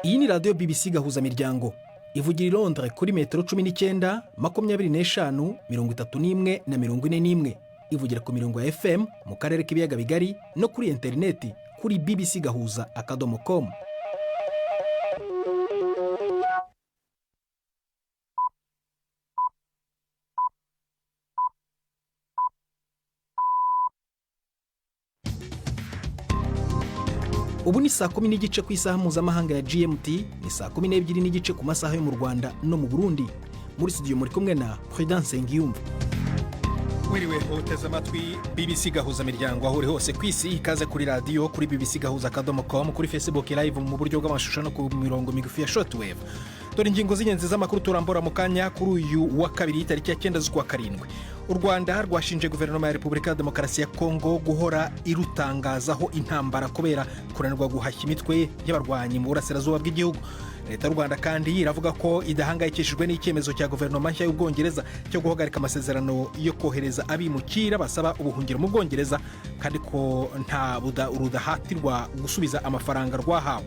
Iyi ni radiyo BBC Gahuzamiryango, ivugira i Londres kuri metero 19, 25, 31 na 41. Ivugira ku mirongo ya FM mu karere k'Ibiyaga Bigari no kuri interineti kuri bbcgahuza.com. Ubu ni saa 10:30 ku isaha mpuzamahanga ya GMT, ni saa 12:30 ku masaha yo mu Rwanda no mu Burundi. Muri studio muri kumwe na Prudence Nsengiyumva. Wiriwe uteze amatwi BBC Gahuza Miryango aho uri hose ku isi. Ikaze kuri radiyo, kuri bbcgahuza.com, kuri Facebook Live mu buryo bw'amashusho no ku mirongo migufi ya shortwave. Dore ingingo z'ingenzi z'amakuru turambura mu kanya kuri uyu wa kabiri, tariki ya 9 z'ukwa karindwi. U Rwanda rwashinje Guverinoma ya Repubulika ya Demokarasi ya Kongo guhora irutangazaho intambara kubera kunanirwa guhashya imitwe y'abarwanyi mu burasirazuba bw'igihugu. Leta y'u Rwanda kandi iravuga ko idahangayikishijwe n'icyemezo cya guverinoma nshya y'Ubwongereza cyo guhagarika amasezerano yo kohereza abimukira basaba ubuhungiro mu Bwongereza, kandi ko nta rudahatirwa gusubiza amafaranga rwahawe.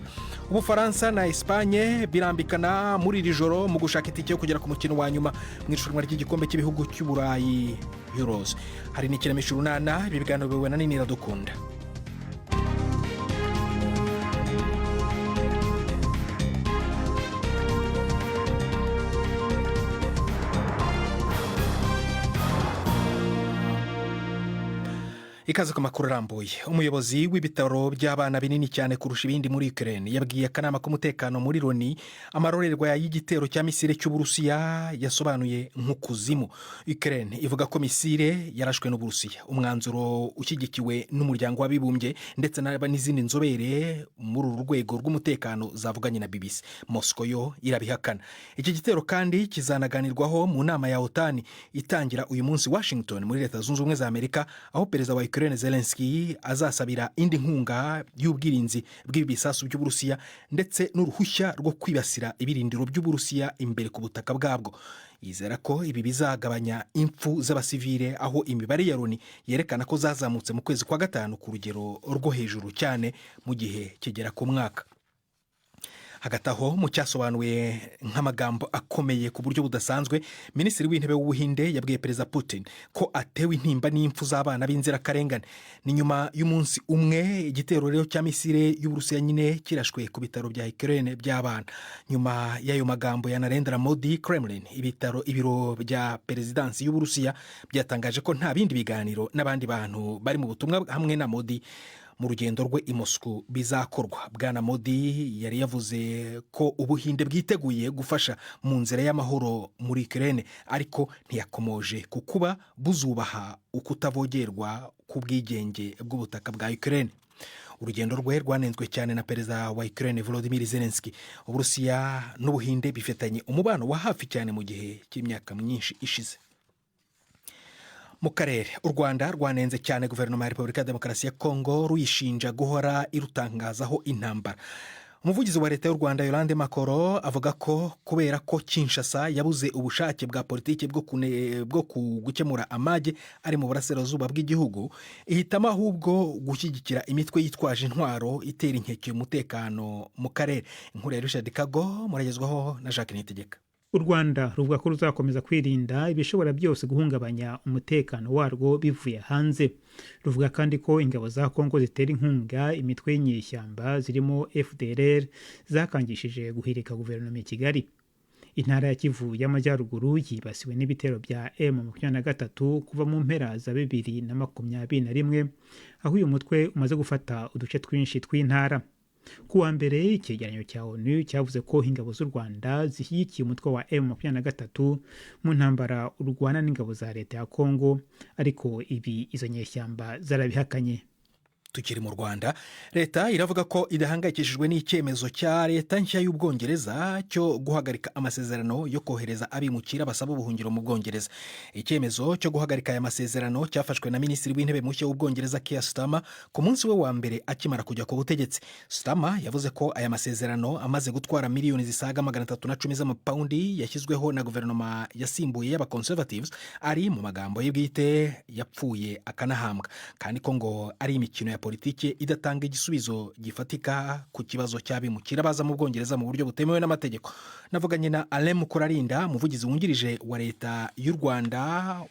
Ubufaransa na Esipanye birambikana muri iri joro mu gushaka itike yo kugera ku mukino wa nyuma mu irushanwa ry'igikombe cy'ibihugu cy'Uburayi, Euros. Hari n'ikinamico Urunana. Ibi biganiro biyobowe na Nini Iradukunda. Ikaze ku makuru arambuye. Umuyobozi w'ibitaro by'abana binini cyane kurusha ibindi muri Ukraine yabwiye akanama k'umutekano muri Loni amarorerwa y'igitero cya misile cy'Uburusiya yasobanuye nk'ukuzimu. Ukraine ivuga ko misile yarashwe n'Uburusiya, umwanzuro ushyigikiwe n'Umuryango w'Abibumbye ndetse n'izindi nzobere muri uru rwego rw'umutekano zavuganye na BBC. Moscow yo irabihakana. Iki gitero kandi kizanaganirwaho mu nama ya OTAN itangira uyu munsi Washington muri Leta Zunze Ubumwe za Amerika, aho perezida wa Ukraine Zelensky azasabira indi nkunga y'ubwirinzi bw'ibi bisasu by'Uburusiya ndetse n'uruhushya rwo kwibasira ibirindiro by'Uburusiya imbere ku butaka bwabwo. Yizera ko ibi bizagabanya impfu z'abasivile, aho imibare ya Loni yerekana ko zazamutse mu kwezi kwa gatanu ku rugero rwo hejuru cyane mu gihe kigera ku mwaka. Hagati aho, mu cyasobanuye nk'amagambo akomeye ku buryo budasanzwe, Minisitiri w'Intebe w'Ubuhinde yabwiye Perezida Putin ko atewe intimba n'impfu z'abana b'inzirakarengane. Ni nyuma y'umunsi umwe igitero rero cya misile y'Uburusiya nyine kirashwe ku bitaro bya Ukraine by'abana. Nyuma y'ayo magambo ya Narendra Modi, Kremlin, ibitaro, ibiro bya perezidansi y'Uburusiya, byatangaje ko nta bindi biganiro n'abandi bantu bari mu butumwa hamwe na Modi mu rugendo rwe i Moscou bizakorwa. Bwana Modi yari yavuze ko Ubuhinde bwiteguye gufasha mu nzira y'amahoro muri Ukraine, ariko ntiyakomoje ku kuba buzubaha ukutavogerwa k'ubwigenge bw'ubutaka bwa Ukraine. Urugendo rwe rwanenzwe cyane na perezida wa Ukraine Volodymyr Zelensky. Uburusiya n'Ubuhinde bifitanye umubano wa hafi cyane mu gihe cy'imyaka myinshi ishize. Mu karere, u Rwanda rwanenze cyane Guverinoma ya Repubulika ya Demokarasi ya Kongo, ruyishinja guhora irutangazaho intambara. Umuvugizi wa Leta y'u Rwanda Yolande Makolo avuga ko kubera ko Kinshasa yabuze ubushake bwa politiki bwo gukemura amage ari mu burasirazuba bw'igihugu, ihitamo ahubwo gushyigikira imitwe yitwaje intwaro itera inkeke umutekano mu karere. Inkuru ya Richard Kago muragezwaho na Jacques Niyitegeka. U Rwanda ruvuga ko ruzakomeza kwirinda ibishobora byose guhungabanya umutekano warwo bivuye hanze. Ruvuga kandi ko ingabo za Kongo zitera inkunga imitwe y'inyeshyamba zirimo FDLR zakangishije guhirika guverinoma i Kigali. Intara ya Kivu y'Amajyaruguru yibasiwe n'ibitero bya M23 kuva mu mpera za 2021, aho uyu mutwe umaze gufata uduce twinshi tw'intara. Ku wa mbere, icyegeranyo cya ONU cyavuze ko ingabo z'u Rwanda zishyigikiye umutwe wa M23 mu ntambara urwana n'ingabo za Leta ya Kongo, ariko ibi izo nyeshyamba zarabihakanye. Tukiri mu Rwanda, leta iravuga ko idahangayikishijwe n'icyemezo cya leta nshya y'Ubwongereza cyo guhagarika amasezerano yo kohereza abimukira basaba ubuhungiro mu Bwongereza. Icyemezo cyo guhagarika aya masezerano cyafashwe na Minisitiri w'Intebe mushya w'Ubwongereza Keir Starmer ku munsi we wa mbere akimara kujya ku butegetsi. Starmer yavuze ko aya masezerano amaze gutwara miliyoni zisaga 310 z'amapawundi yashyizweho na guverinoma yasimbuye y'Abaconservatives ari, mu magambo ye bwite, yapfuye akanahambwa, kandi ko ngo ari imikino ya Politiki idatanga igisubizo gifatika ku kibazo cy'abimukira baza mu Bwongereza mu buryo butemewe n'amategeko. Navuganye na Alain Mukurarinda, umuvugizi wungirije wa Leta y'u Rwanda,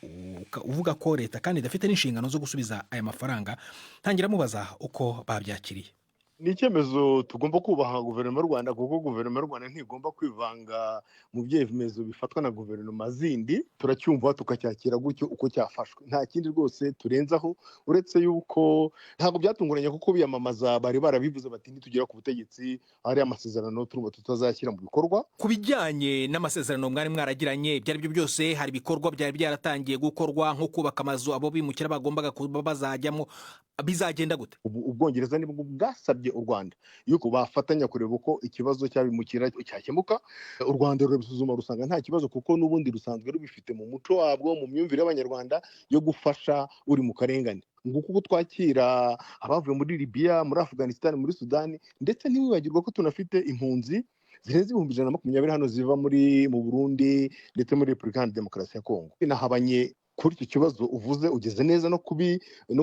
uvuga ko leta kandi idafite n'inshingano zo gusubiza aya mafaranga. Ntangira mubaza uko babyakiriye. Ni icyemezo tugomba kubaha guverinoma y'u Rwanda, kuko guverinoma y'u Rwanda ntigomba kwivanga mu byemezo bifatwa na guverinoma zindi. Turacyumva, tukacyakira gutyo uko cyafashwe, nta kindi rwose turenzaho, uretse yuko ntabwo byatunguranye, kuko biyamamaza bari barabivuze bati: "Nitugera ku butegetsi, hari amasezerano turumva tutazashyira mu bikorwa." Ku bijyanye n'amasezerano mwari mwaragiranye, ibyo ari byo byose hari ibikorwa byari byaratangiye gukorwa, nko kubaka amazu abo bimukira bagombaga kuba bazajyamo. Bizagenda gute? Ubu Ubwongereza nibwo bwasabye u Rwanda yuko bafatanya kureba uko ikibazo cy'abimukira cyakemuka. U Rwanda rurabisuzuma, rusanga nta kibazo, kuko n'ubundi rusanzwe rubifite mu muco wabwo, mu myumvire y'Abanyarwanda yo gufasha uri mu karengane. Nguko uko twakira abavuye muri Libiya, muri Afghanistan, muri Sudani, ndetse ntiwibagirwa ko tunafite impunzi zirenze 120,000 hano ziva mu Burundi ndetse muri Repubulika Iharanira Demokarasi ya Kongo. Nahabanye kuri icyo kibazo uvuze, ugeze neza no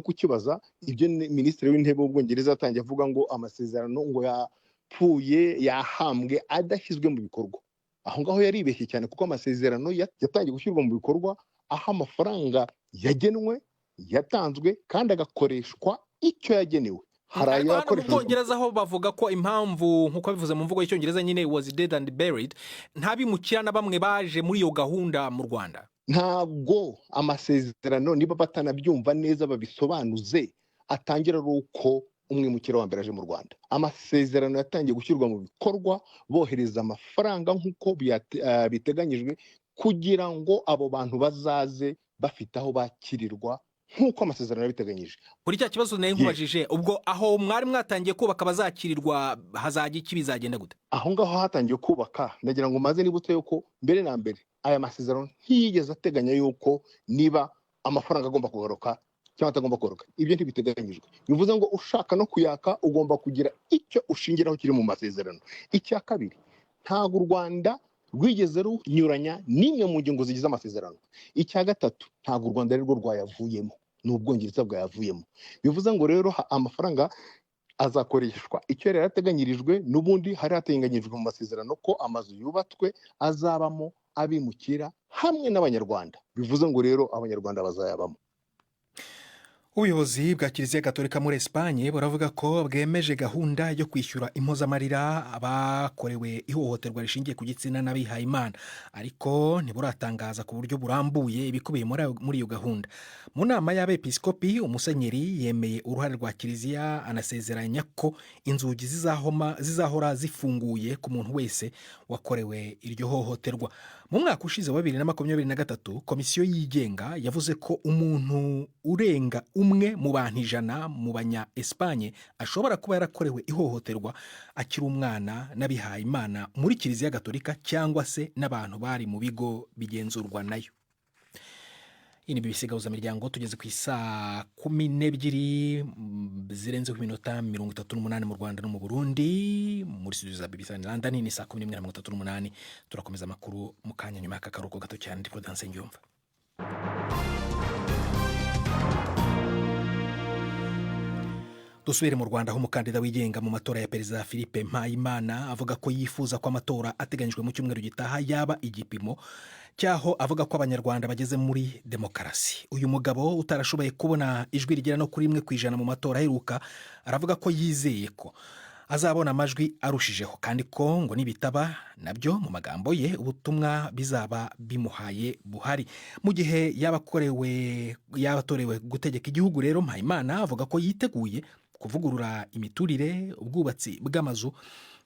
kukibaza. Ibyo Minisitiri w'Intebe w'Ubwongereza yatangiye avuga ngo amasezerano ngo yapfuye, yahambwe, adashyizwe mu bikorwa, aho ngaho yaribeshye cyane, kuko amasezerano yatangiye gushyirwa mu bikorwa aho amafaranga yagenwe yatanzwe kandi agakoreshwa icyo yagenewe. Hari Ariko hano mu ayakoreshejwe. Bwongereza ho bavuga ko impamvu, nk'uko bivuze mu mvugo y'Icyongereza nyine, was dead and buried, nta bimukira na bamwe baje muri iyo gahunda mu Rwanda. Ntabwo amasezerano, niba batanabyumva neza babisobanuze, atangira ari uko umwimukira wa mbere aje mu Rwanda. Amasezerano yatangiye gushyirwa mu bikorwa bohereza amafaranga nk'uko biteganyijwe, kugira ngo abo bantu bazaze bafite aho bakirirwa nk'uko amasezerano yabiteganyije. Kuri cya kibazo nari nkubajije, ubwo aho mwari mwatangiye kubaka abazakirirwa hazajya iki? Bizagenda gute? Aho ngaho hatangiye kubaka, ndagira ngo maze nibutse yuko mbere na mbere aya masezerano ntiyigeze ateganya yuko niba amafaranga agomba kugaruka cyangwa atagomba kugaruka. Ibyo ntibiteganyijwe. Bivuze ngo ushaka no kuyaka ugomba kugira icyo ushingiraho kiri mu masezerano. Icya kabiri, ntabwo u Rwanda rwigeze runyuranya n'imwe mu ngingo zigize amasezerano. Icya gatatu, ntabwo u Rwanda ari rwo rwayavuyemo, ni Ubwongereza bwayavuyemo. Bivuze ngo rero amafaranga azakoreshwa icyo yari yarateganyirijwe. N'ubundi hari hateganyirijwe mu masezerano ko amazu yubatswe azabamo abimukira hamwe n'Abanyarwanda. Bivuze ngo rero Abanyarwanda bazayabamo. Ubuyobozi bwa Kiliziya Gatolika muri Esipanye buravuga ko bwemeje gahunda yo kwishyura impozamarira abakorewe ihohoterwa rishingiye ku gitsina n'abihayimana, ariko ntiburatangaza ku buryo burambuye ibikubiye muri iyo gahunda. Mu nama y'abepiskopi, umusenyeri yemeye uruhare rwa kiliziya, anasezeranya ko inzugi zizahora zifunguye ku muntu wese wakorewe iryo hohoterwa. Mu mwaka ushize wa 2023, komisiyo yigenga yavuze ko umuntu urenga umwe mu bantu 100 mu banya Esipanye ashobora kuba yarakorewe ihohoterwa akiri umwana n'abihayimana muri Kiliziya Gatolika cyangwa se n'abantu bari mu bigo bigenzurwa nayo. Iyi ni BBC Gahuzamiryango. Tugeze ku isaa 12 zirenzeho iminota 38 mu Rwanda no mu Burundi. Muri studio za BBC London ni saa 11 na 38. Turakomeza amakuru mu kanya nyuma y'aka karuhuko gato cyane. Ndi Prudence Ngyumva. Dusubire mu Rwanda, aho umukandida wigenga mu matora ya perezida, Philippe Mpayimana, avuga ko yifuza ko amatora ateganyijwe mu cyumweru gitaha yaba igipimo cy'aho avuga ko Abanyarwanda bageze muri demokarasi. Uyu mugabo utarashoboye kubona ijwi rigera no kuri 1% mu matora aheruka, aravuga ko yizeye ko azabona amajwi arushijeho, kandi ko ngo nibitaba nabyo, mu magambo ye, ubutumwa bizaba bimuhaye buhari. Mu gihe yaba akorewe, yaba atorewe gutegeka igihugu rero, Mpayimana avuga ko yiteguye kuvugurura imiturire, ubwubatsi bw'amazu,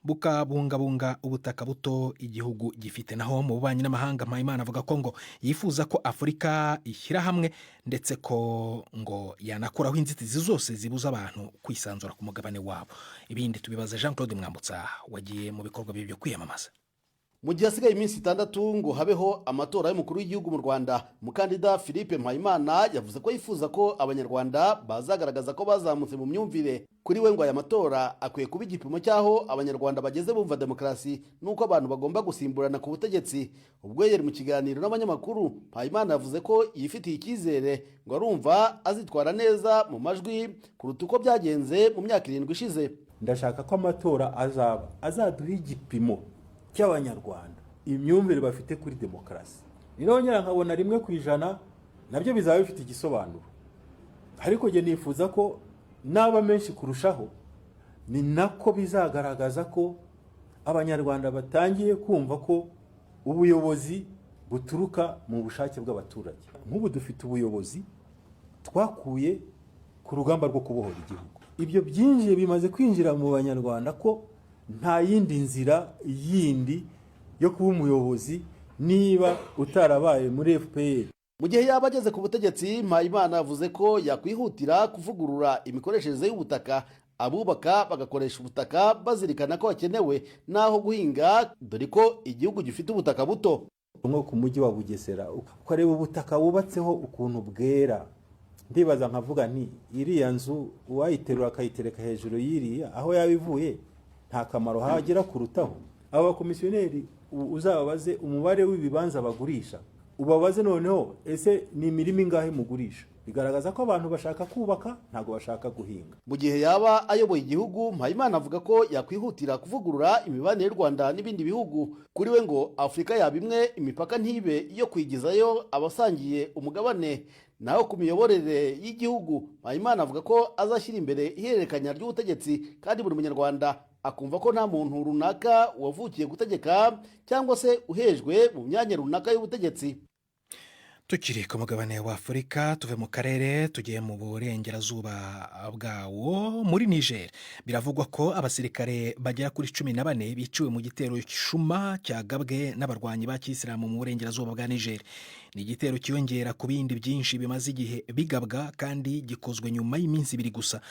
bukabungabunga ubutaka buto igihugu gifite. Naho mu bubanyi n'amahanga, Mpayimana avuga ko ngo yifuza ko Afurika ishyira hamwe, ndetse ko ngo yanakuraho inzitizi zose zibuza abantu kwisanzura ku mugabane wabo. Ibindi tubibaza Jean Claude Mwambutsa wagiye mu bikorwa bye byo kwiyamamaza. Mu gihe hasigaye iminsi 6 ngo habeho amatora y'umukuru w'igihugu mu Rwanda, umukandida Philippe Mpayimana yavuze ko yifuza ko Abanyarwanda bazagaragaza ko bazamutse mu myumvire. Kuri we ngo aya matora akwiye kuba igipimo cy'aho Abanyarwanda bageze bumva demokarasi n'uko abantu bagomba gusimburana ku butegetsi. Ubwo yari mu kiganiro n'abanyamakuru, Mpayimana yavuze ko yifitiye icyizere, ngo arumva azitwara neza mu majwi kuruta uko byagenze mu myaka 7 ishize. Ndashaka ko amatora azaba azaduha igipimo cy'Abanyarwanda, imyumvire bafite kuri demokarasi. Nirongera nkabona 1% nabyo bizaba bifite igisobanuro, ariko njye nifuza ko naba menshi kurushaho, ni nako bizagaragaza ko Abanyarwanda batangiye kumva ko ubuyobozi buturuka mu bushake bw'abaturage. Nk'ubu dufite ubuyobozi twakuye ku rugamba rwo kubohora igihugu. Ibyo byinjiye, bimaze kwinjira mu Banyarwanda ko nta yindi nzira yindi yo kuba umuyobozi niba utarabaye muri FPR. Mu gihe yaba ageze ku butegetsi, Mpayimana yavuze ko yakwihutira kuvugurura imikoreshereze y'ubutaka, abubaka bagakoresha ubutaka bazirikana ko hakenewe n'aho guhinga, dore ko igihugu gifite ubutaka buto. Nko ku mujyi wa Bugesera, ukareba ubutaka wubatseho ukuntu bwera, ndibaza nkavuga nti iriya nzu uwayiterura akayitereka hejuru y'iriya, aho yaba ivuye nta kamaro hagera kurutaho. Aba bakomisiyoneri uzababaze umubare w'ibibanza bagurisha, ubabaze noneho ese ni imirima ingahe mugurisha. Bigaragaza ko abantu bashaka kubaka, ntabwo bashaka guhinga. Mu gihe yaba ayoboye igihugu, Mpayimana avuga ko yakwihutira kuvugurura imibanire y'u Rwanda n'ibindi bihugu. Kuri we ngo Afurika yaba imwe, imipaka ntibe iyo kwigizayo abasangiye umugabane. Naho ku miyoborere y'igihugu, Mpayimana avuga ko azashyira imbere ihererekanya ry'ubutegetsi, kandi buri munyarwanda akumva ko nta muntu runaka wavukiye gutegeka cyangwa se uhejwe mu myanya runaka y'ubutegetsi. Tukiri ku mugabane wa Afurika, tuve mu karere tugiye mu burengerazuba bwawo, muri Niger. Biravugwa ko abasirikare bagera kuri 14 biciwe mu gitero shuma cyagabwe n'abarwanyi ba kisilamu mu burengerazuba bwa Niger. Ni igitero cyiyongera ku bindi byinshi bimaze igihe bigabwa, kandi gikozwe nyuma y'iminsi 2 gusa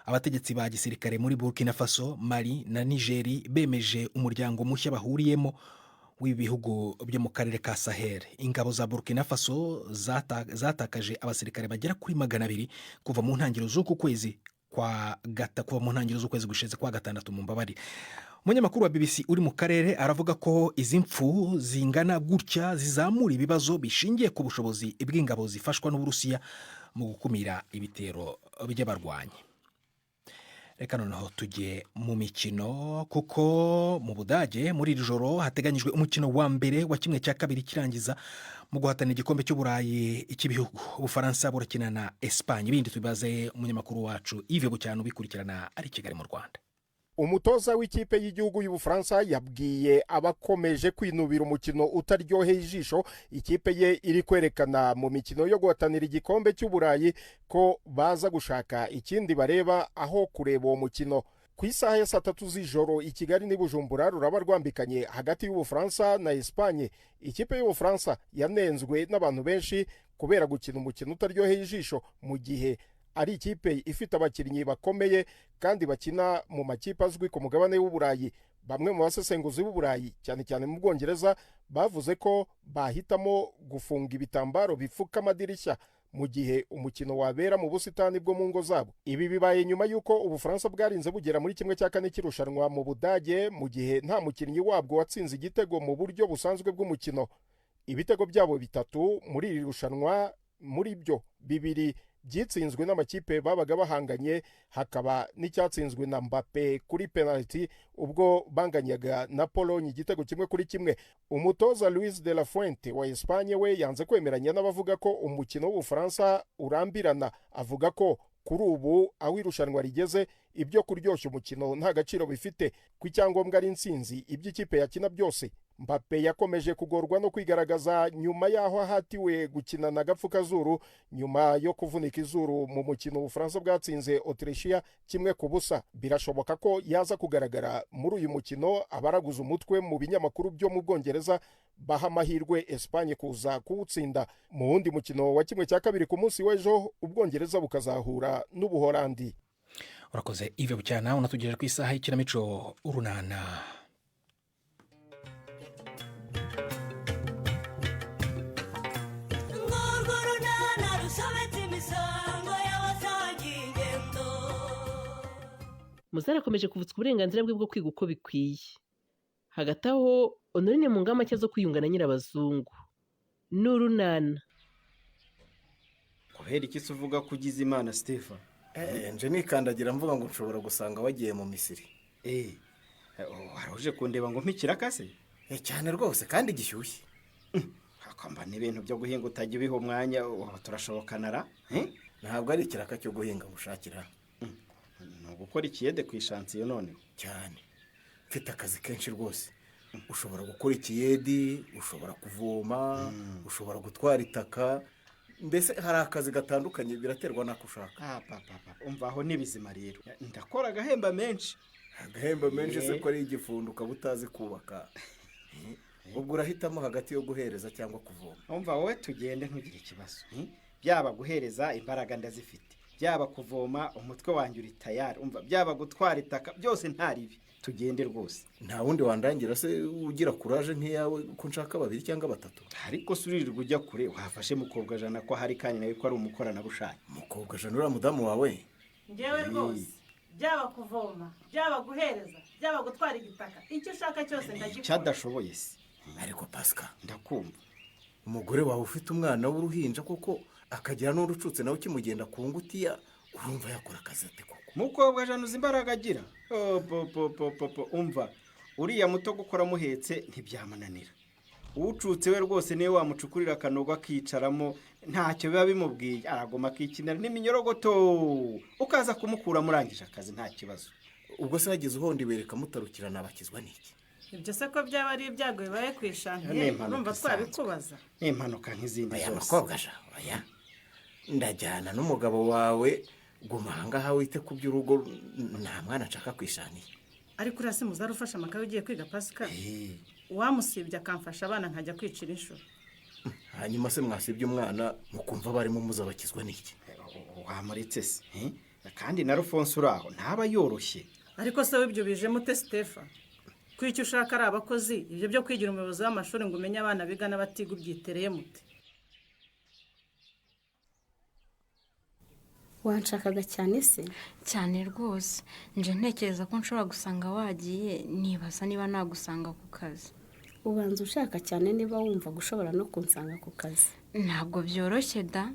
abategetsi ba gisirikare muri Burkina Faso, Mali na Niger bemeje umuryango mushya bahuriyemo w'ibihugu byo mu karere ka Sahel. Ingabo za Burkina Faso zatakaje abasirikare bagera kuri 200 kuva mu ntangiriro z'uku kwezi kwa gata, kuva mu ntangiriro z'ukwezi gushize kwa gatandatu mu mbabare. Umunyamakuru wa BBC uri mu karere aravuga ko izi mfu zingana gutya zizamura ibibazo bishingiye ku bushobozi bw'ingabo zifashwa n'Uburusiya mu gukumira ibitero by'abarwanyi. Reka noneho tujye mu mikino, kuko mu Budage muri iri joro hateganyijwe umukino wa mbere wa 1/2 kirangiza mu guhatana igikombe cy'Uburayi cy'ibihugu. Ubufaransa burakina na Esipanye. Ibindi tubibaze umunyamakuru wacu Yves Bucyana ubikurikirana ari i Kigali mu Rwanda. Umutoza w'ikipe y'igihugu y'Ubufaransa yabwiye abakomeje kwinubira umukino utaryoheye ijisho ikipe ye iri kwerekana mu mikino yo guhatanira igikombe cy'Uburayi ko baza gushaka ikindi bareba aho kureba uwo mukino. Ku isaha ya 3:00 z'ijoro i Kigali n'i Bujumbura ruraba rwambikanye hagati y'Ubufaransa na Espagne. Ikipe y'Ubufaransa yanenzwe n'abantu benshi kubera gukina umukino utaryoheye ijisho, mu gihe ari ikipe ifite abakinnyi bakomeye kandi bakina mu makipe azwi ku mugabane w'Uburayi. Bamwe mu basesenguzi b'Uburayi, cyane cyane mu Bwongereza, bavuze ko bahitamo gufunga ibitambaro bipfuka amadirishya mu gihe umukino wabera mu busitani bwo mu ngo zabo. Ibi bibaye nyuma y'uko Ubufaransa bwarinze bugera muri 1/4 cy'irushanwa mu Budage, mu gihe nta mukinnyi wabwo watsinze igitego mu buryo busanzwe bw'umukino. Ibitego byabo 3 muri iri rushanwa, muri byo 2 byitsinzwe n'amakipe babaga bahanganye, hakaba n'icyatsinzwe na Mbappe kuri penalty ubwo banganyaga na Pologne igitego 1-1. Umutoza Luis de la Fuente wa Espagne we yanze kwemeranya n'abavuga ko umukino w'Ubufaransa urambirana, avuga ko kuri ubu aho irushanwa rigeze ibyo kuryoshya umukino nta gaciro bifite, ko icyangombwa ari intsinzi ibyo ikipe yakina byose. Mbappe yakomeje kugorwa no kwigaragaza nyuma y'aho ahatiwe gukinana agapfukazuru nyuma yo kuvunika izuru mu mukino Ubufaransa bwatsinze Autrichia 1-0. Birashoboka ko yaza kugaragara muri uyu mukino. Abaraguza umutwe mu binyamakuru byo mu Bwongereza baha amahirwe Espagne kuza kuwutsinda. Mu wundi mukino wa 1/2 ku munsi w'ejo, Ubwongereza bukazahura n'Ubuholandi. Urakoze Yves Bucyana, unatugejeje ku isaha y'ikinamico Urunana. Muzari akomeje kuvutswa uburenganzira bwe bwo kwiga uko bikwiye. Hagati aho, Honorine mu ngamba nshya zo kwiyunga na Nyirabazungu. Ni urunana. Kubera iki se uvuga ko ugize Imana, Stephen? Nje nikandagira mvuga ngo nshobora gusanga wagiye mu Misiri. Wari uje kundeba ngo mpikira se? Cyane rwose, kandi gishyushye. Hakamba n'ibintu byo guhinga utajya ubiha umwanya, turashobokana ra? Ntabwo ari ikiraka cyo guhinga gushakira. Ni ugukora ikiyede ku ishansiyo noneho. Cyane. Mfite akazi kenshi rwose. Ushobora gukora ikiyedi, ushobora kuvoma, ushobora gutwara itaka. Mbese hari akazi gatandukanye, biraterwa n'ako ushaka. Umva aho ni bizima rero. Ndakora agahemba menshi. Agahemba menshi se ko ari igifundo ukaba utazi kubaka? Ubwo urahitamo hagati yo guhereza cyangwa kuvoma. Umva wowe tugende ntugire ikibazo. Byaba guhereza imbaraga ndazifite, byaba kuvoma umutwe wanjye uri tayari, umva byaba gutwara itaka byose nta ribi. Tugende rwose. Nta wundi wandangira se ugira kuraje nk'iyawe ko nshaka babiri cyangwa batatu? Ariko se uririrwa ujya kure, wafashe mukobwa jana ko hari kandi nawe ko ari umukoranabushake. Mukobwa jana uriya mudamu wawe? Ngewe rwose byaba kuvoma, byaba guhereza, byaba gutwara igitaka, icyo ushaka cyose ndagikora. Cyadashoboye se? Ariko Pascal, ndakumva. Umugore wawe ufite umwana w'uruhinja koko akagira n'urucutse nawe ukimugenda ku ngutiya, urumva yakora akazi ate koko? Mukobwa jana uzi imbaraga agira. Umva uriya muto gukora amuhetse ntibyamunanira. Ucutse we rwose niwe wamucukurira akanogo akicaramo, ntacyo biba bimubwiye, aragoma akikinira n'iminyorogoto, ukaza kumukura murangije akazi nta kibazo. Ubwo se hagize uhondi wereka mutarukirana abakizwa n'iki? Ibyo se ko byaba ari ibyago bibaye ku ishantiye, urumva twabikubaza? Ni impanuka nk'izindi zose. Mukobwa jana, oya, ndajyana n'umugabo wawe, guma ahangaha wite ku by'urugo, nta mwana nshaka kwishaniye. Ariko uriya si Muzari ufashe amakaye ugiye kwiga Pascal? Wamusibye akamfasha abana nkajya kwicira inshuro. Hanyuma se mwasibye umwana mukumva barimo muzabakizwa n'iki? Wamuretse se? Kandi na Alphonse uraho ntaba yoroshye. Ariko se w'ibyo bijemo ute Stephen? Ko icyo ushaka ari abakozi, ibyo byo kwigira umuyobozi w'amashuri ngo umenye abana biga n'abatiga ubyitereye mute? Wanshakaga cyane se? Cyane rwose. Nje ntekereza ko nshobora gusanga wagiye, nibaza niba nagusanga ku kazi. Ubanza ushaka cyane niba wumva gushobora no kunsanga ku kazi. Ntabwo byoroshye da.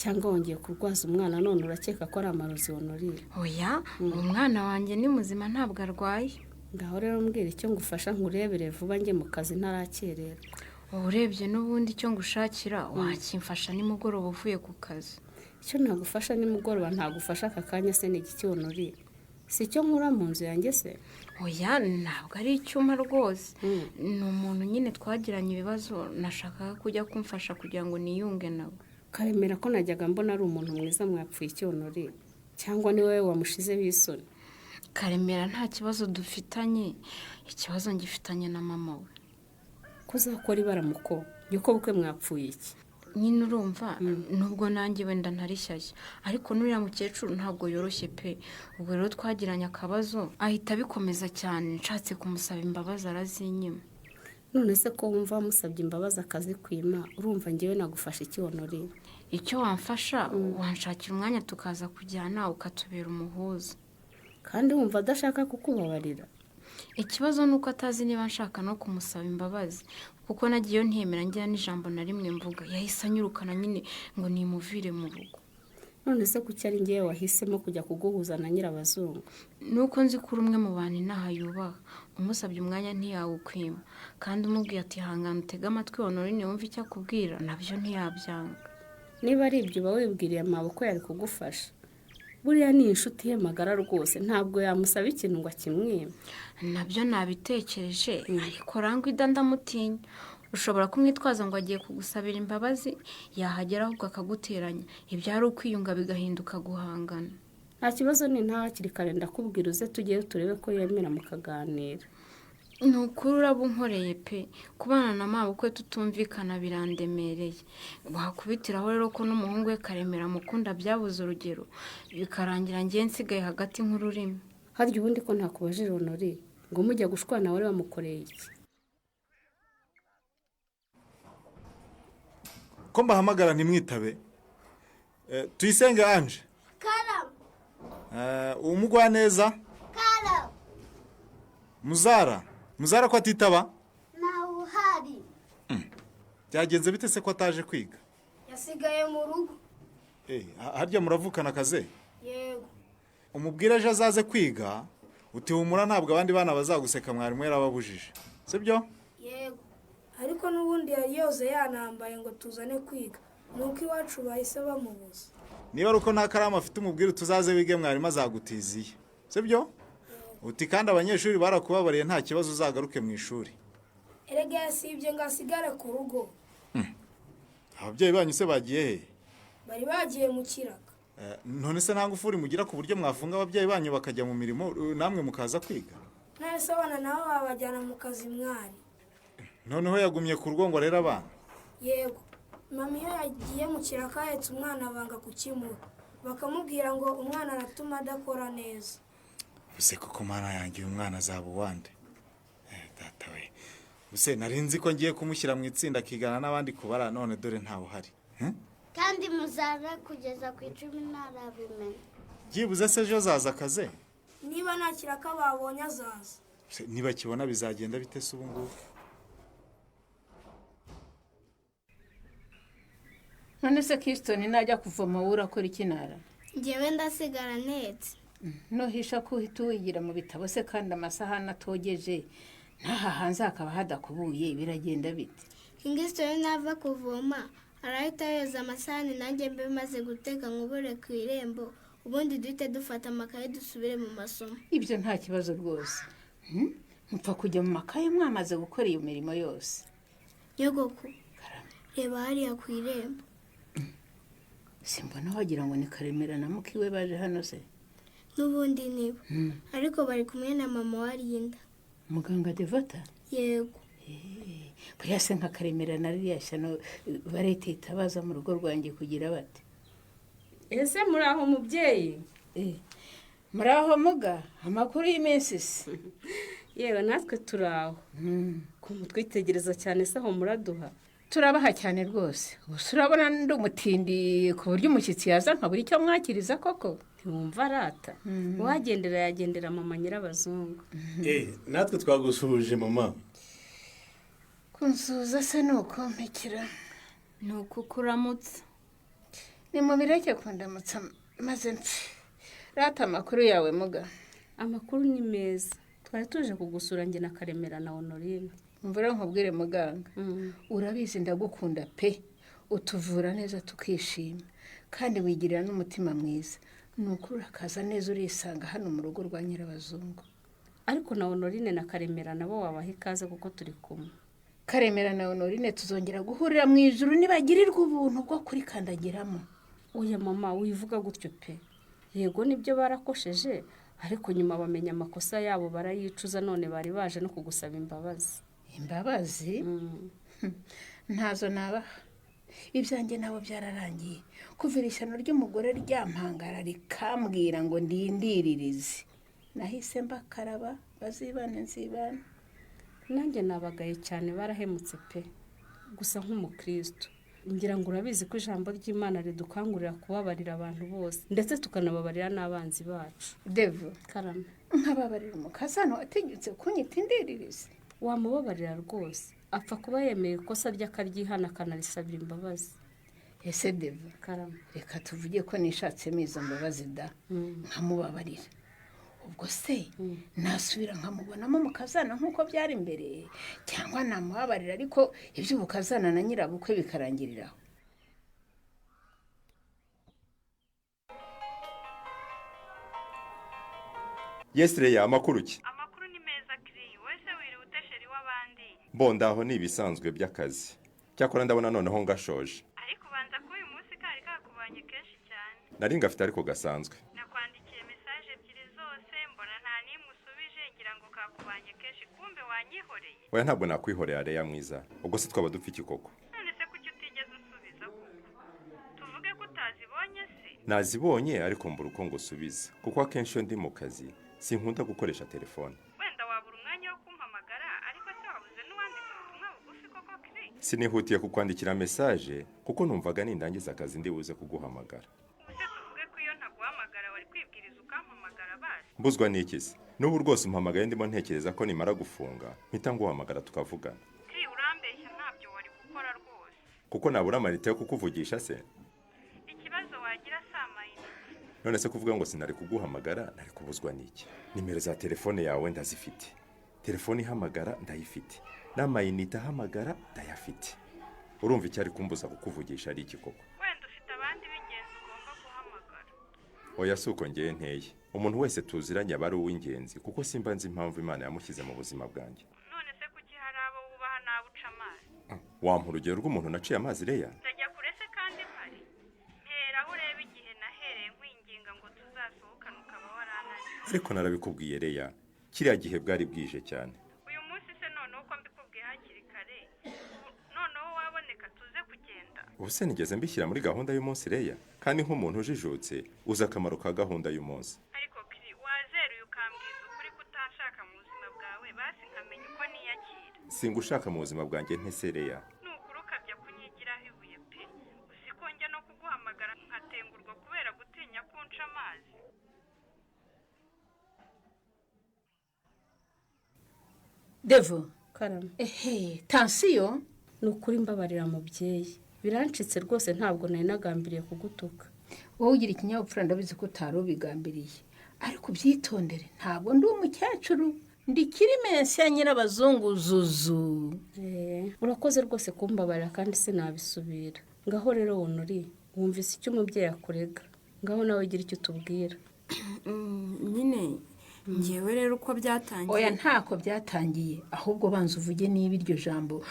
Cyangwa wongeye kurwaza umwana none urakeka ko ari amarozi Honorine? Oya, umwana wanjye ni muzima ntabwo arwaye. Ngaho rero mbwira icyo ngufasha nkurebere vuba njye mu kazi ntarakererwa. Urebye n'ubundi icyo ngushakira wakimfasha nimugoroba uvuye ku kazi. Icyo nagufasha nimugoroba ntagufasha aka kanya se ni igiki Honorine? Si icyo nkura mu nzu yanjye se? Oya, ntabwo ari icyuma rwose. Ni umuntu nyine twagiranye ibibazo, nashakaga kujya kumfasha kugira ngo niyunge nawe. Karemera ko najyaga mbona ari umuntu mwiza, mwapfuye iki Honorine? Cyangwa ni wowe wamushizeho isoni? Karemera nta kibazo dufitanye, ikibazo ngifitanye na mama we. Ko uzakora ibara muko, nyoko bukwe mwapfuye iki? Nyine urumva nubwo nanjye wenda ntari shyashya, ariko n'uriya mukecuru ntabwo yoroshye pe. Ubwo rero twagiranye akabazo ahita abikomeza cyane, nshatse kumusaba imbabazi arazinyima. None se ko wumva wamusabye imbabazi akazikwima, urumva ngewe nagufasha iki Honorine? Icyo wamfasha, wanshakira umwanya tukaza kujyana ukatubera umuhuza. Kandi wumva adashaka kukubabarira? Ikibazo ni uko atazi niba nshaka no kumusaba imbabazi, kuko nagiyeyo ntiyemera ngira n'ijambo na rimwe mvuga, yahise anyirukana nyine ngo nimuvire mu rugo. None se kuki ari ngewe wahisemo kujya kuguhuza na Nyirabazungu? Nuko nzi ko uri umwe mu bantu inaha yubaha, umusabye umwanya ntiyawukwima, kandi umubwiye ati hangana utege amatwi Honorine wumve icyo akubwira, nabyo ntiyabyanga. Niba ari ibyo uba wibwiriye mabukwe yari kugufasha. Buriya ni inshuti ye magara rwose, ntabwo yamusaba ikintu ngo akimwime. Nabyo nabitekereje, ariko Rangwida ndamutinya. Ushobora kumwitwaza ngo agiye kugusabira imbabazi, yahagera ahubwo akaguteranya, ibyo ari ukwiyunga bigahinduka guhangana. Nta kibazo, ni nta hakiri kare ndakubwira uze tugiye turebe ko yemera mukaganira. Ni ukuri uraba unkoreye pe. Kubana na mabukwe tutumvikana birandemereye. Wakubitiraho rero ko n'umuhungu we Karemera mukunda byabuze urugero, bikarangira ngiye nsigaye hagati nk'ururimi. Harya ubundi ko ntakubajije Honorine ngo mujya gushwana wari wamukoreye iki? Ko mbahamagara ntimwitabe? Tuyisenge Ange. Karame. Umugwaneza. Muzara, Muzara ko atitaba? Ntawe uhari. Byagenze bite se ko ataje kwiga? Yasigaye mu rugo. Harya muravukana akaze? Yego. Umubwire ejo azaze kwiga, uti humura ntabwo abandi bana bazaguseka mwarimu yarababujije. Sibyo? Yego. Ariko n'ubundi yari yoze yanambaye ngo tuzane kwiga. Nuko iwacu bahise bamubuza. Niba ari uko nta karamu afite umubwire tuzaze wige mwarimu azagutiziye. Sibyo? Uti kandi abanyeshuri barakubabariye nta kibazo uzagaruke mu ishuri. Erega yasibye ngo asigare ku rugo. Ababyeyi banyu se bagiye he? Bari bagiye mu kiraka. None se nta ngufuri mugira ku buryo mwafunga ababyeyi banyu bakajya mu mirimo namwe mukaza kwiga? None se abana nabo babajyana mu kazi mwari? Noneho yagumye ku rugo ngo rero abana. Yego. Mama iyo yagiye mu kiraka ahetse umwana banga kukimuha. Bakamubwira ngo umwana aratuma adakora neza. Use koko mana yanjye uyu mwana azaba uwande. Data we. Use nari nzi ko ngiye kumushyira mu itsinda akigana n'abandi kubara none dore ntawe uhari. Kandi muzara kugeza ku 10 ntarabimenya. Byibuze se ejo azaza akaze? Niba nta kiraka babonye azaza. Niba kibona bizagenda bite se ubu ngubu? None se Kiston najya kuvoma wowe urakora iki nara? Njyewe ndasigara ntetse. Nuhisha ko uhita wigira mu bitabo se kandi amasahani atogeje n'aha hanze hakaba hadakubuye biragenda bite? Kingston nava kuvoma arahita yoza amasahani nanjye mbe maze guteka nkubure ku irembo ubundi duhite dufata amakaye dusubire mu masomo. Ibyo nta kibazo rwose. Mupfa kujya mu makaye mwamaze gukora iyo mirimo yose. Nyogoku, reba hariya ku irembo. Simbona wagira ngo ni Karemera na mukiwe baje hano se? N'ubundi nibo. Ariko bari kumwe na mama wa Linda. Muganga Devota? Yego. Buriya se nka Karemera na ririya shyano baretita baza mu rugo rwanjye kugira bate? Ese muri aho mubyeyi? Muri aho muga, amakuru y'iminsi se? Yewe natwe turi aho. Ko mutwitegereza cyane se aho muraduha? Turabaha cyane rwose. Gusa urabona ndi umutindi ku buryo umushyitsi yaza nkabura icyo mwakiriza koko. Ntiwumva arata. Uwagendera yagendera mama Nyirabazungu. Natwe twagusuhuje mama. Kunsuhuza se ni uko mpekera? Ni uko ukuramutsa. Nimubireke kundamutsa maze mpfe. Rata amakuru yawe muga. Amakuru ni meza. Twari tuje kugusura njye na Karemera na Honorine. Mvura nkubwire muganga. Urabizi ndagukunda pe. Utuvura neza tukishima. Kandi wigirira n'umutima mwiza. Nuko urakaza neza urisanga hano mu rugo rwa Nyirabazungu. Ariko na Honorine na Karemera nabo wabaha ikaze kuko turi kumwe. Karemera na Honorine tuzongera guhurira mu ijuru nibagirirwa ubuntu bwo kurikandagiramo. Oya mama wivuga gutyo pe. Yego nibyo barakosheje ariko nyuma bamenya amakosa yabo barayicuza none bari baje no kugusaba imbabazi. Imbabazi? Ntazo nabaha. Ibyanjye nabo byararangiye. Kuva ishyano ry'umugore ryampangara rikambwira ngo ndindiririze. Nahise mbakaraba bazibane nzibane. Nanjye nabagaye cyane barahemutse pe. Gusa nk'umukristo ngira ngo urabizi ko ijambo ry'Imana ridukangurira kubabarira abantu bose ndetse tukanababarira n'abanzi bacu. Devu, karame. Nkababarira umukazano watinyutse kunyita indiririze. Wamubabarira rwose. Apfa kuba yemeye ikosa ry'akaryihana akanarisabira imbabazi. Ese Devu, karame. Reka tuvuge ko nishatsemo izo mbabazi da. Nkamubabarira. Ubwo se nasubira nkamubonamo mukazana nk'uko byari imbere cyangwa namubabarira ariko iby'ubukazana na nyirabukwe bikarangiriraho? Yesireya amakuru ki? Amakuru ni meza kiri wese wiriwe utesheri w'abandi. Bo ndaho ni ibisanzwe by'akazi. Cyakora ndabona noneho ngashoje. Ariko ubanza ko uyu munsi kari kakubanye kenshi cyane. Nari ngafite ariko gasanzwe. Nakwandikiye message ebyiri zose mbona nta nimwe usubije ngira ngo kakubanye kenshi kumbe wanyihoreye. Oya ntabwo nakwihorera Leya mwiza. Ubwo se twaba dupfa iki koko? None se kuki utigeze unsubiza koko? Tuvuge ko utazibonye se? Nazibonye ariko mbura uko ngusubiza kuko akenshi iyo ndi mu kazi sinkunda gukoresha telefone. Wenda wabura umwanya wo kumpamagara ariko se wabuze n'uwandika ubutumwa bugufi koko kiri? Sinihutiye kukwandikira message kuko numvaga nindangiza akazi ndi buze kuguhamagara. Ubuse tuvuge ko iyo ntaguhamagara wari kwibwiriza ukampamagara. Mbuzwa n'iki se? N'ubu rwose umpamagaye ndimo ntekereza ko nimara gufunga mpita nguhamagara tukavugana. Kiri, urambeshya, ntabyo wari gukora rwose. Kuko nabura amayinite yo kukuvugisha se? Ikibazo wagira si amayinite. None se kuvuga ngo sinari kuguhamagara, nari kubuzwa n'iki? Nimero za telefone yawe ndazifite, telefone ihamagara ndayifite, n'amayinite ahamagara ndayafite. Urumva icyari kumbuza kukuvugisha ari iki koko? Wenda ufite abandi b'ingenzi ugomba guhamagara. Oya, si uko ngewe nteye. Umuntu wese tuziranye aba ari uw'ingenzi, kuko simba nzi impamvu Imana yamushyize mu buzima bwanjye. None se kuki hari abo wubaha n'abo uca amazi? Wampa urugero rw'umuntu naciye amazi, Reya? Ndajya kure se kandi mpari? Mpera aho ureba igihe nahereye nkwinginga ngo tuzasohokane, ukaba warananiye. Ariko narabikubwiye, Reya, kiriya gihe bwari bwije cyane. Uyu munsi se noneho ko mbikubwiye hakiri kare, ubu noneho waboneka tuze kugenda? Ubu se nigeze mbishyira muri gahunda y'umunsi, Reya? Kandi nk'umuntu ujijutse uzi akamaro ka gahunda y'umunsi. Ariko Kiri, wazeruye ukambwiza ukuri ko utanshaka mu buzima bwawe, basi nkamenya uko niyakira. Singushaka mu buzima bwanjye ntese, Reya? Nukuri ukabya kunyigiraho ibuye pe! Uzi ko njya no kuguhamagara nkatengurwa kubera gutinya ko unca amazi? Devo. Karame. Ehe, tansiyo. Ni ukuri mbabarira mubyeyi, birancitse rwose, ntabwo nari nagambiriye kugutuka. Wowe ugira ikinyabupfura, ndabizi ko utari ubigambiriye, ariko ubyitondere, ntabwo ndi umukecuru, ndi kirimensi ya nyirabazungu zuzu. Urakoze rwose kumbabarira kandi sinabisubira. Ngaho rero Honori, wumvise icyo umubyeyi akurega, ngaho nawe gira icyo utubwira. Nyine ngewe rero uko byatangiye. Oya, ntako byatangiye, ahubwo banza uvuge niba iryo jambo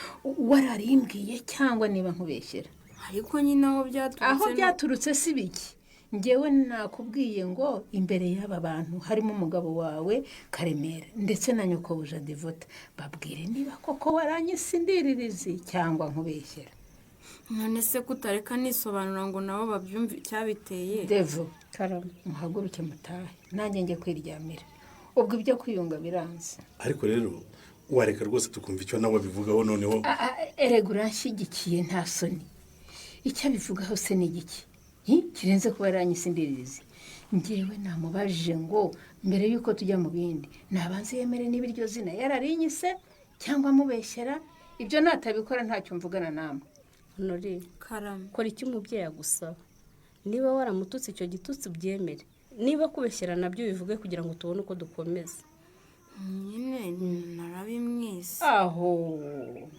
wararimbwiye cyangwa niba nkubeshyera. Ariko nyine aho byaturutse. Aho byaturutse si biki? Ngewe nakubwiye ngo imbere y'aba bantu harimo umugabo wawe Karemera ndetse na nyokobuja Devota, babwire niba koko waranyise indiririzi cyangwa nkubeshyera. None se kutareka nisobanura ngo nabo babyumve icyabiteye? Devo. Karame. Muhaguruke mutahe, nanjye njye kwiryamira, ubwo ibyo kwiyunga biranze. Ariko rero wareka rwose tukumva icyo nawe abivugaho noneho. Erega uranshyigikiye, nta soni? Icyo abivugaho se ni igiki kirenze kuba yaranyise indiririzi? Ngewe namubajije ngo mbere y'uko tujya mu bindi nabanze yemere niba iryo zina yararinyise cyangwa amubeshyera. Ibyo natabikora ntacyo mvugana namwe. Honori. Karame. Kora icyo umubyeyi agusaba. Niba waramututse icyo gitutsi ubyemere, niba kubeshyera nabyo bivuge kugira ngo tubone uko dukomeza. Nyine narabimwise. Aho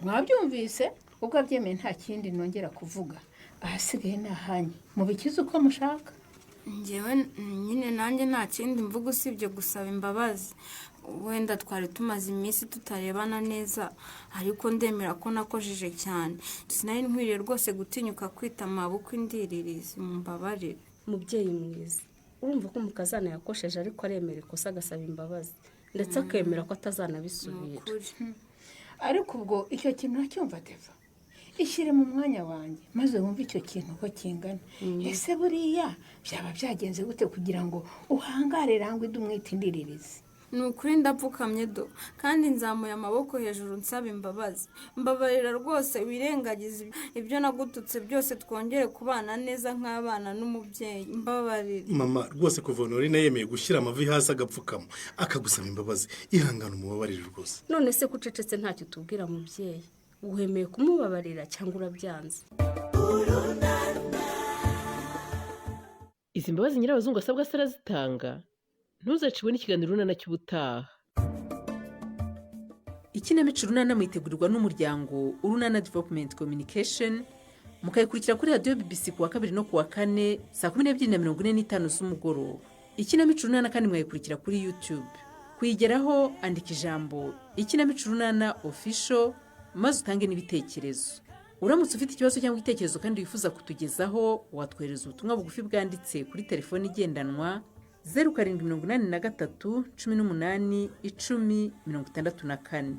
mwabyumvise, ubwo abyemeye nta kindi nongera kuvuga, ahasigaye ni ahanyu, mubikize uko mushaka. Ngewe nyine nanjye nta kindi mvuga usibye gusaba imbabazi. Wenda twari tumaze iminsi tutarebana neza, ariko ndemera ko nakojeje cyane. Sinari nkwiriye rwose gutinyuka kwita mabukwe indiririzi, mumbabarire. Mubyeyi mwiza, urumva ko umukazana yakosheje, ariko aremera ikosa agasaba imbabazi, ndetse akemera ko atazanabisubira. Ariko ubwo icyo kintu uracyumva, Deva? Ishyire mu mwanya wanjye maze wumve icyo kintu uko kingana. Ese buriya byaba byagenze gute kugira ngo uhangare rangwe umwite indiririzi? Ni ukuri ndapfukamye do, kandi nzamuye amaboko hejuru nsaba imbabazi. Mbabarira rwose, wirengagize ibyo nagututse byose, twongere kubana neza nk'abana n'umubyeyi, mbabarira. Mama, rwose kuva Honorine yemeye gushyira amavi hasi agapfukama akagusaba imbabazi, ihangane umubabarire rwose. None se ko ucecetse ntacyo utubwira mubyeyi, wemeye kumubabarira cyangwa urabyanze? Izi mbabazi nyirabazungu asabwa se arazitanga? Ntuzacibwe n'ikiganiro Urunana cy'ubutaha. Ikinamico Urunana muyitegurirwa n'umuryango Urunana Development Communication, mukayikurikira kuri radiyo BBC ku wa kabiri no ku wa kane saa 12:45 z'umugoroba. Ikinamico Urunana kandi mwayikurikira kuri YouTube. Kuyigeraho, andika ijambo "Ikinamico Urunana Official" maze utange n'ibitekerezo. Uramutse ufite ikibazo cyangwa igitekerezo kandi wifuza kutugezaho, watwohereza ubutumwa bugufi bwanditse kuri telefoni igendanwa 0783 18 10 64.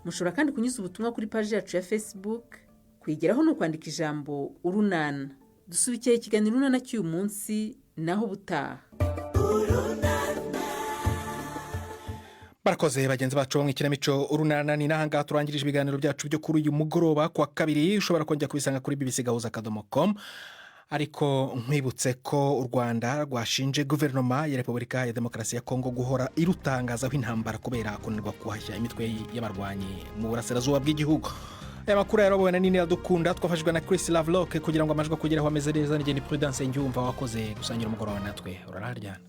Mushobora kandi kunyuza ubutumwa kuri paji yacu ya Facebook. Kuyigeraho ni ukwandika ijambo "Urunana". Dusubikiye ikiganiro Urunana cy'uyu munsi, naho ubutaha. Barakoze bagenzi bacu bo mu ikinamico Urunana. Ni n'ahangaha turangirije ibiganiro byacu byo kuri uyu mugoroba ku wa kabiri. Ushobora kongera kubisanga kuri bbcgahuza.com. Ariko nkwibutse ko u Rwanda rwashinje Guverinoma ya Repubulika ya Demokarasi ya Kongo guhora irutangazaho intambara kubera kunanirwa guhashya imitwe y'abarwanyi mu burasirazuba bw'igihugu. Aya makuru yarobowe na Nini Iradukunda, twafashijwe na Chris Lovelock kugira ngo amajwi akugereho ameze neza. N'igenda Prudence Ngyumva wakoze gusangira umugoroba natwe. Uraharyana.